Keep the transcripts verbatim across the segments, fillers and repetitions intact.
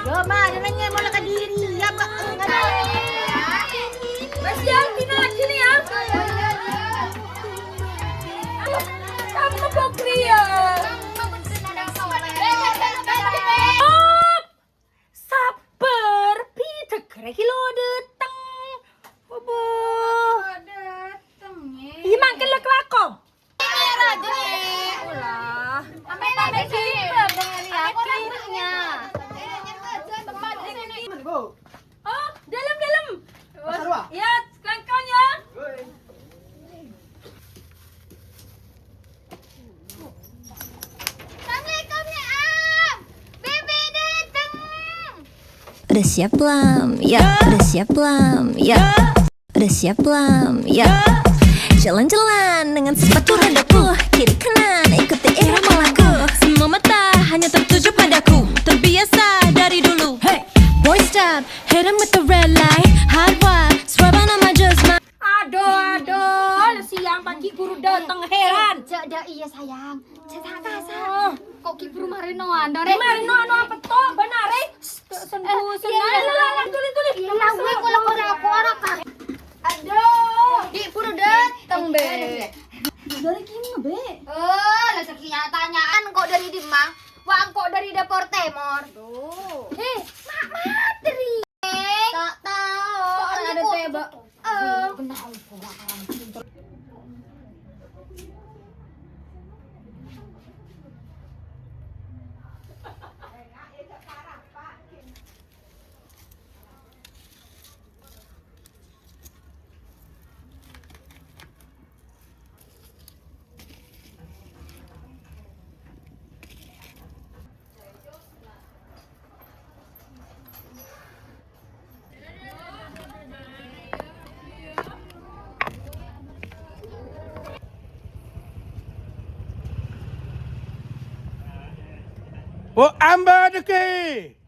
Yo, mari nanya mula ke diri, ya, Pak. Mas, ya, sini lagi nih, ya. Kamu pokri, ya. Stop. Sabbhâr, bidhâk rè ghi' lo' dâteng. Obo. Lo' dâteng, yè. Iyâ, mangkèn la kalako. Iyâ, Raden, yè. Olah. Ambil, ambil sini, Bang. Aku rambutnya. Oh, dalam, dalam. Pasar, Wak? Iya, kelangkong, ya. Assalamualaikum, ya, Am. Bebe dateng. Udah siap belum? Ya, udah siap belum? Ya. Udah siap belum? Ya. Jalan-jalan dengan sepatu rodaku. Kiri kanan ikuti irama lagu. Semua mata hanya tertuju padaku. Terbiasa dari dulu. Hey, boy step, hit 'em with the red light. Hard work, swear by my just my Aduh, aduh, siang pagi buru dateng, heran. Cek dah iya, sayang. Cek tak kasar. Kok ki buru marino ando, Rek? Marino anu apa to, benar, Rek? Sendu, sendu. Iya, iya, iya. Tuli, tuli. Iya, lah, gue kalau ora, aku ora, Kak. Aduh, di buru dateng, Be. Dari kini, Be? Oh, lah, sekian tanyaan kok dari Dimang. Wah, kok dari dapur timur. Tuh. Hei, mak materi. Tak tahu. Kok ada tebak? Eh. Oh, amba deke.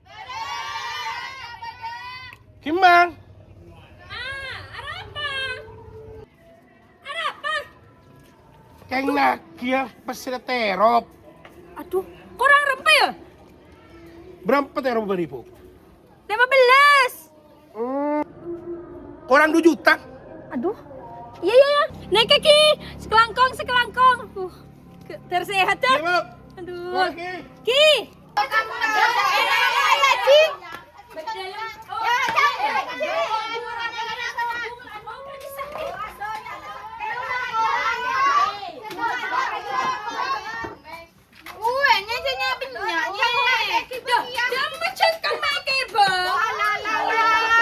Kimang. Ah, arapa? Arapa? Keng nagiya pèssèna terop. Aduh, korang repa ya? Berapa terop beribu? Lima belas. Hmm. Korang dua juta. Aduh. Iya, iya, iya. Naik, Ki. Sekelangkong, sekelangkong. Uh, ke- tersehat dah. Iya, Bu. Aduh. Mari, Ki. Ki. Weh, nyecenya benya, nyeh. Dah, dah macet kan make, Bang. Alah, alah, alah.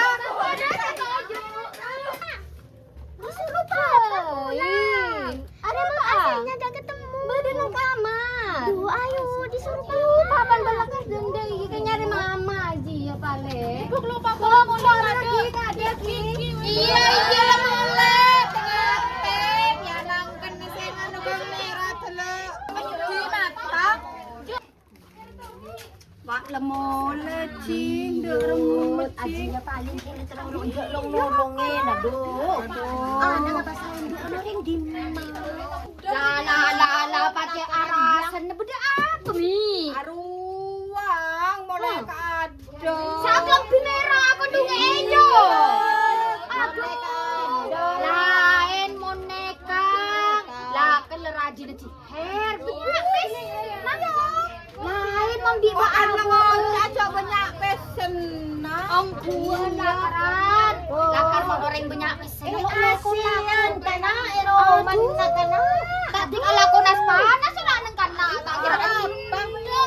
Disuruh Papa pulang. Ada apa? Akhirnya gak ketemu. Badan kamar. Duh, ayo, disuruh Papa. Papan belakas dendeng, iki nyari Mama aja ya, paling. Ibu lupa pulang, pulang lagi, Kak, dia, Ki. Iya, iya, lah, mulai. Tengah peng, ya, nangken sing anu, Bang, merah, delok. Di mata. Wak lemole, Cing, ndek remet, Cing. Ajinya paling kene terus ndek long-nolonge, aduh. Aduh. Ana ngapa sanduk ana ring dimma? La, la, la, la, pake arasan, beda apa, Mi? Aruwang, mulai kadang. Sak lebih merah aku dunge enyo. Aduh. Lain mon nekang. Lah, keler aji. Her, banyak pesen. Lain mon bi' ba'an ngoca' coba banyak pesen. Ongguan lakaran. Lakar mon oreng banyak pesen. Eh, kasihan, kana, ero, manna, kana. Tadi kalau aku nas panas, ora neng kana, tak kira kan. Bang, yo,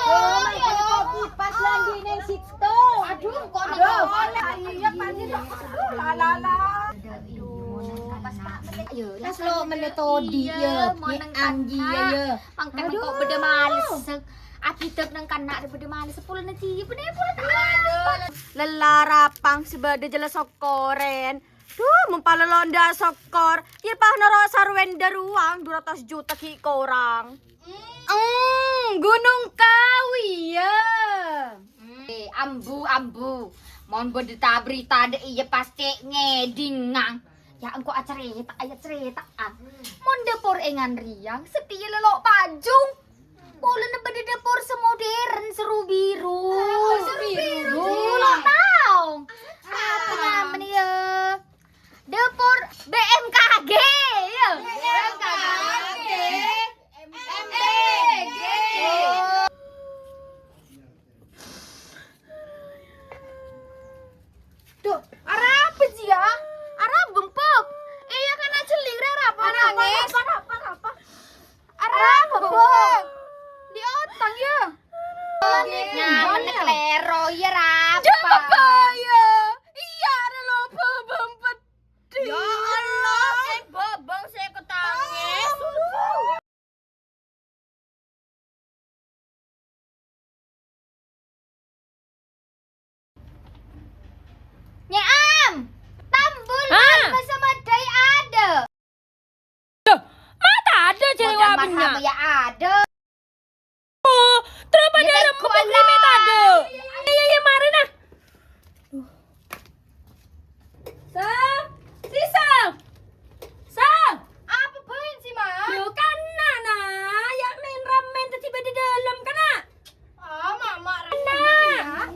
yo, kopi pas lagi neng situ. Aduh, kok aduh, iya, panas. Aduh, la, la, la. Aduh, pas, Pak. Ayo, pas lo mele todi, iya, ya, mon neng Anji, kana. Ya, ya. Mangkana kok beda males. Abidek nang kana ada beda males. Sepuluh nanti, bener, sepuluh tahun. Lelarapang sebada jelas sokoren. Duh, mempala londa sokor. Ya, pah noro sarwen daruang dua ratus juta ki korang. Eng, Gunung Kawi, ya. Eh, ambu, ambu. Mon beda berita de iya pasti ngedingang. Ya, engko acarita, ayo ceritaan. Mon dapur engan riang, sekiya lelo pajung. Polana beda dapur semodern, seru biru. Oh, seru biru. Apa ya ada? Oh, terus pada rembuk kok reme tadi? Iya, iya, iya, mari nah. Sa, si Sa. Sa. Apa poin sih, Ma? Yo, kan, nah, nah, ya main ramen tadi pada dalam, kan, nah? Ah, Mama, nah.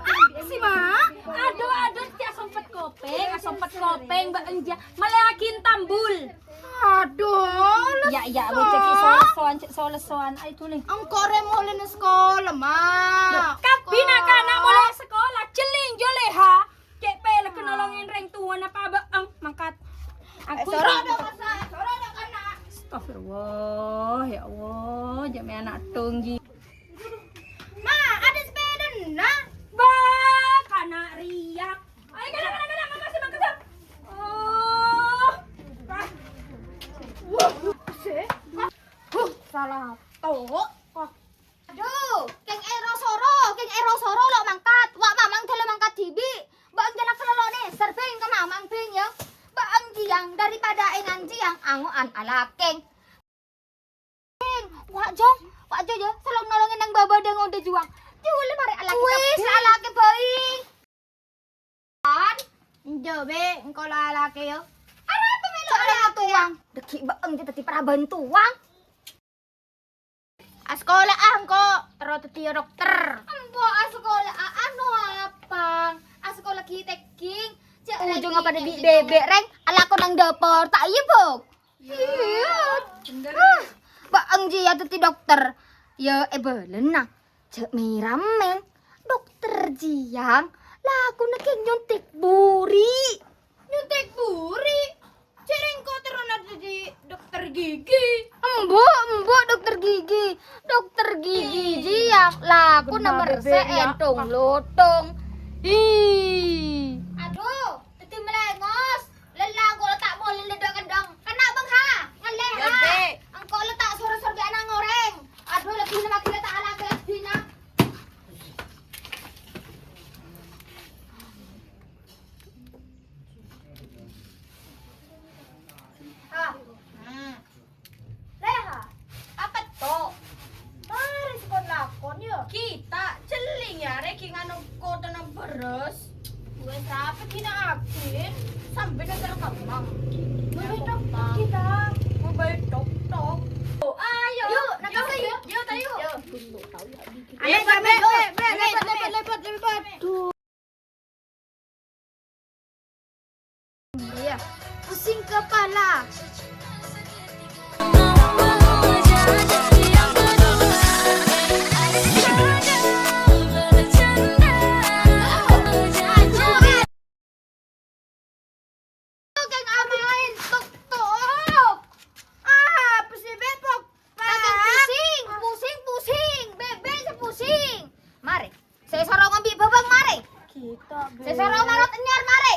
Apa sih, Ma? Aduh, aduh, cak sompet kopeng, sompet kopeng, Mbak Enja. Malah yakin tambul. Aduh, ya, ya, wis cek solesoan, cek solesoan. Ayo, tuli. Engko' rè molè neng sekolah, Ma. Loh, kabina kana' molè sekolah, celing jole, ha. Cek pelek nolongin reng tua napa be'eng mangkat. Aku soro dong, Sa, soro dong, kana'. Astagfirullah, ya Allah, jame anak tunggi. Ma, ada sepeda, nah. Bah, kana' riya. Ayo, kana', kana', kana', makasih, makasih. Oh. Wah, sih. Huh, salah tok. Wah. Aduh, keng ero soro, keng ero soro lo' mangkat. Wa' mamang dalo mangkat dhibi'. Ba'eng jala kelolone, serbeng ka mamang beng ya. Ba'eng jiang daripada enang jiang ango'an alakeng. Wa' jong, wa' jong ya, solong nolongin nang baba dang onde juang. Jule mare alakeng. Wis, alakeng bae. Kan? Enjo, Be, engko' la alakeng ya. Arapa melu alakeng tuang? Degi ba'eng daddi paraban tuang. Asekola ah engko' terro daddi dokter. Empo' asekola ah anu apang. Asekola gi tegging. Ujung apa daddi bebek reng? Alako nang dapur. Ta' iya, Bok? Iya. Bener. Ah, ba'eng jiya daddi dokter. Ya, ebalena. Jhâ' mèramèng, dokter jiang, lakona kèng nyontik buri. Nyontik buri? Jhâ' rèng engko' terrona dhâddhi dokter gigi. Embu', embu' dokter gigi. Dokter gigi jiang, lakona merse' ènthong-lothong. Ih. Aduh, dhâddhi melengos. Lella engko' la ta' molè lèdhâ' kendhâng. Kenna' bâng, ha? Ngallè, ha? Engko' la ta' soro-soro bi' ana' ngorèng. Aduh, lebbi na' maghi la ta' alakè lebbina. Ha. Hmm. Leha, apa to? Mare sè kon-lakon, ya. Kita celing, ya, rè, ghi' nganu kotona beres. Wes, apa ghi' na' abit? Sampe na' terus gampang. Mau bae tok-tok kita. Mau bae tok-tok. Oh, ayo. Yuk, nak yuk, yuk. Yuk, ta, yuk. Yuk. Ayo, Be, Be, Be, lebat, lebat, lebat, lebat. Aduh. Iya. Pusing kepala. Keng amain tok-tok. Ah, pusing bepok. Keng pusing, pusing, pusing. Bebek sè pusing. Mare. Sè soro ngombi bawang mare. Kita, Be. Sè soro marot nyar mare.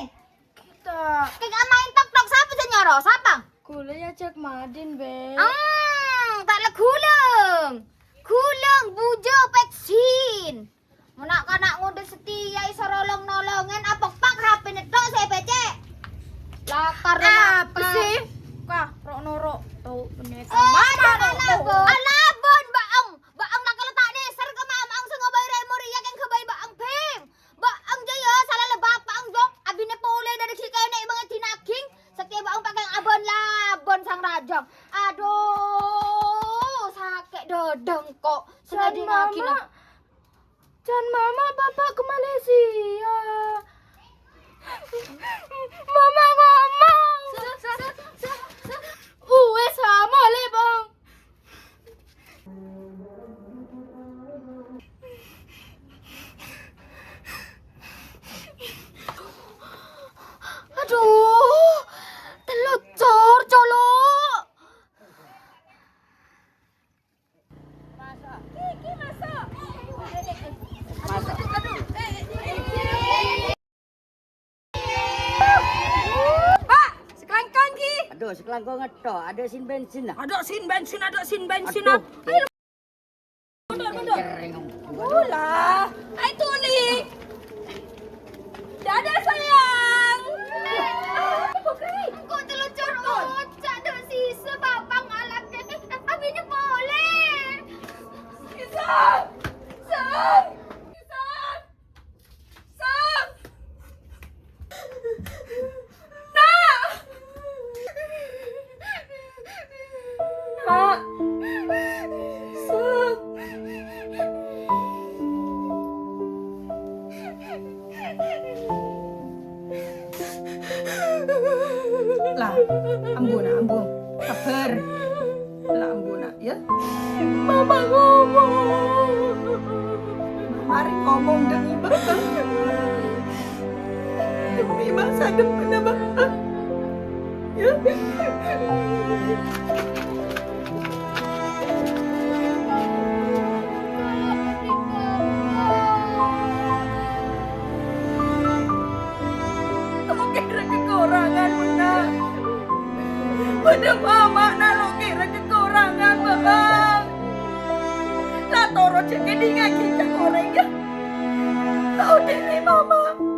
Kita. Keng amain tok-tok sapa sè nyoro? Sapa? Kula ya cek Madin, Be. Hmm, ta' la gulung. Gulung bujo peksin. Mon na'-kana' ngonḍe setia isoro long-nolongen, apokpak H P-na tok sè èpècè'. Lakar, apa lakar sih? Kah, ro'-noro' tau kene. Oh, mama, ro'-noro'. Alabon, Ba'eng. Ba'eng la kala ta' nèser ka mamang sè ngobahi rè moriya keng ghâbây Ba'eng, Bing. Ba'eng jâ, ya, sala la bapa'eng, Jok. Abinè polè dâri ghi' kènè' bângè dinaging. Satèya Ba'eng pakèng abon-labon sang rajang. Aduh, sakè' dâdâ engko'. Sè dinagina. Can mama, papa ke Malaysia. Mama ngomong. Uwis, ha, molè, Bang. Aduh, telocor, colok. Pak, sakalangkong, Ki. Aduh, sakalangkong ngetto'. Ada sin bensin, nah. Ada sin bensin, ada sin bensin, nah. Aduh. Ayo, mundur, mundur. Ulah. Ayo, tuli. Dadah, sayang. Engko' telocor oca' dâ' sisa, Bapak ngalap. Eh, eh, abi Lah, ambu, Na', ambu. Sabbhâr. Lah, ambu, Na', yâ. Mama ngomong. Marè ngomong demi Bapa. Demi masa depanna Bapa. Yâ. Lo' kèra kakorangan, Buna. Bâdâ mamana lo' kèra kakorangan, Bapa. La toro' jhâ' kèdhingngaghi ca' orèng, yâ. Tao dhiri, Mama.